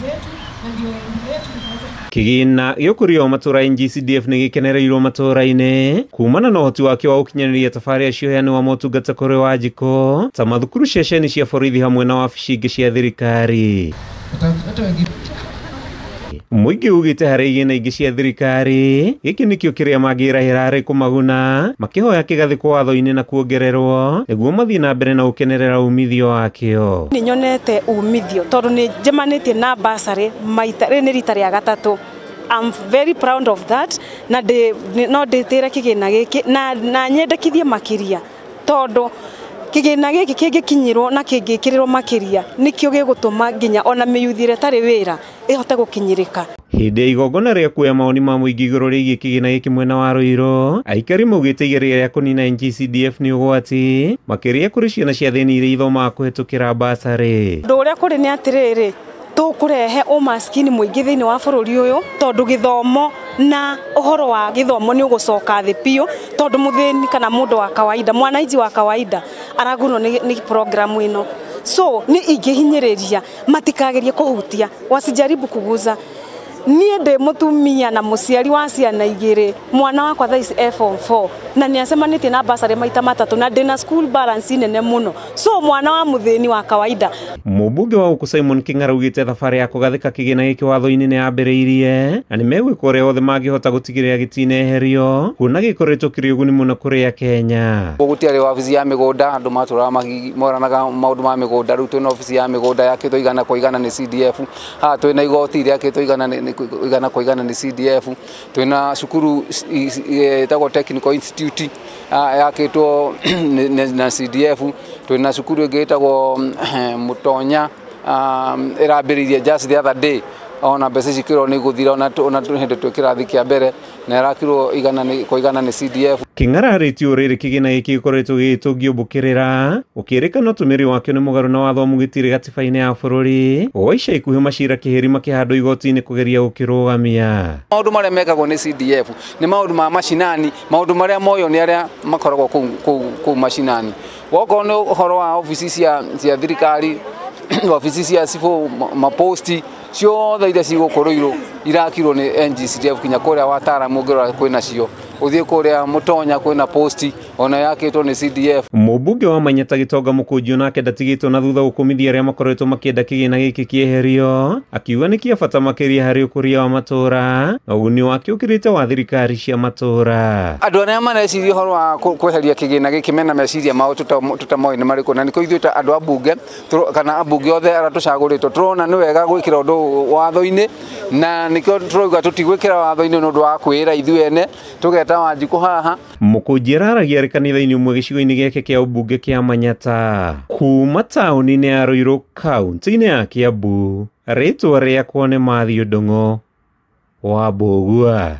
zetu na ndio yetu ikaweza. Kĩgĩna gĩa ũkũria wa matũra NGCDF nĩ gĩkenereirwo matũra-inĩ kumana na ũhoti wakĩo wa gũkinyanĩria tabarĩra cia ũheani wa motungata kũrĩ Wanjikũ ta mathukuru, ceceni cia borithi hamwe na wabici ingĩ cia thirikari. Hata wengine. Mũingĩ ugĩte harĩ igĩna ingĩ cia thirikari gĩkĩ nĩkĩo kĩrĩa mangĩrahĩra harĩ kũmaguna, makĩhoya kĩgathĩkwo watho-inĩ na kuongererwo nĩguo mathiĩ na mbere na gũkenerera umithio wakĩo. Nĩ nyonete umithio tondũ nĩ njemanĩtie na bursary maita rĩrĩ nĩ rita rĩa gatatũ. I'm very proud of that na no ndĩtĩre kĩgĩna gĩkĩ na nyendekithie makĩria tondũ kĩgĩna gĩkĩ kĩngĩkinyĩrwo na kĩngĩkĩrĩrwo makĩria nĩkĩo gĩgũtũma nginya ona mĩyuthi ĩrĩa ĩtarĩ wĩra ĩhote gũkinyĩrĩka. Hĩndĩ ya igongona rĩa kuoya mawoni ma mũingĩ igũrũ rĩgiĩ kĩgĩna gĩkĩ mwena wa Ruiru, aikari maugĩte igeria rĩa kũnina NGCDF nĩ ũgwati makĩria kũrĩ ciana cia thĩni iria ithomaga kũhetũkĩra basarĩ. Ũndũ ũrĩa kũrĩ nĩ atĩrĩrĩ, tũkũrehe ũmaskini mũingĩ thĩinĩ wa bũrũri ũyũ tondũ gĩthomo na ũhoro wa gĩthomo nĩ ũgũcoka thĩ biũ tondũ mũthĩni kana mũndũ wa kawaida, mwananchi wa kawaida aragunwo nĩ programu ĩno. So nĩ ingĩhinyĩrĩria matikagerie kũhutia, wasijaribu kuguza. Niĩ ndĩ mũtumia na mũciari wa ciana igĩrĩ, mwana wakwa thaa ici e form 4 na nĩ acemanĩtie na basarĩ maita matatũ na ndĩna school balance nene mũno. So mwana wa mũthĩni wa kawaida. Mũmbunge wa gũkũ Simon King'ara augĩte thabarĩ ya kũgathĩka kĩgĩna gĩkĩ watho-inĩ nĩ yambĩrĩirie na nĩ megwĩka ũrĩa wothe mangĩhota gũtigĩrĩra gĩtineherio kuona gĩkoretwo kĩrĩ ũguni mũno kũrĩ Akenya. Gũtiarĩ wabici ya mĩgũnda, andũ matũraga moranaga maũndũ ma mĩgũnda. Rĩu twĩna obici ya mĩgũnda yakĩtwo igana kwa igana nĩ CDF. Haha twĩna igoti rĩakĩtwo igana kwa igana nĩ CDF. Twĩna cukuru ĩtagwo Technical Institute yakĩtwo na CDF. Twĩna cukuru ĩngĩ ĩtagwo Mũtonya ĩrambĩrĩirie just the other day, ona mbeca ici kĩrwo nĩ gũthira ona hĩndĩ twĩ kĩrathi kĩa mbere na ĩrakirwo igana kwa igana nĩ CDF. King'ara arĩtie ũrĩrĩ kĩgĩna gĩkĩ gĩkoretwo gĩgĩtũngio mbũkĩrĩra gũkĩrĩkana ũtũmĩri wakĩo nĩ mũgarũ na watho wa mũgitĩri gatiba-inĩ ya bũrũri wa ica ikuhĩ macira kĩhĩri makĩhandwo igoti-inĩ kũgeria gũkĩrũgamia. Maũndũ marĩa mekagwo nĩ CDF nĩ maũndũ ma macinani, maũndũ marĩa moyo nĩ arĩa makoragwo kũu macinani. Wokorwo nĩ ũhoro wa obici cia thirikari, wabici cia cibũ, maposti ciothe iria cigũkũ Ruiru irakirwo nĩ NGCDF kinya kũrĩa wataaramu ũngĩrora kwĩna cio, ũthiĩ kũrĩa Mũtonya kwĩna posti ona yakĩtwo nĩ CDF. Mũmbunge wa Manyata Gĩtonga Mũkũnji onake ndatigĩtwo na thutha gũkũmithia arĩa makoretwo makĩenda kĩgĩna gĩkĩ kĩeherio, akiuga nĩ kĩa bata makĩria harĩ ũkũria wa matũra na ũguni wakĩo ũkĩrĩte wa thirikari cia matũra. Andũ arĩa mareciria ũhoro wa kweheria kĩgĩna gĩkĩ mena meciria mao tũtamoĩ nĩ marĩkũ, na nĩkĩo ithuĩ ta andũ a mbunge kana ambunge othe arĩa tũcagũrĩtwo tũrona nĩ wega gwĩkĩra ũndũ watho-inĩ, na nĩkĩo tũrauga tũtigwĩkĩra watho-inĩ nĩ ũndũ wa kwĩra ithuĩ ene, tũgeta Wanjikũ haha. Mũkũnji araragia arĩ kanitha-inĩ ũmwe gĩcigo-inĩ gĩake kĩa ũmbunge kĩa Manyata kuma taũni-inĩ ya Ruiru kaunti-inĩ ya Kiambu. Rĩtwa rĩakwa nĩ Matthew Ndung'u wa Mbũgua.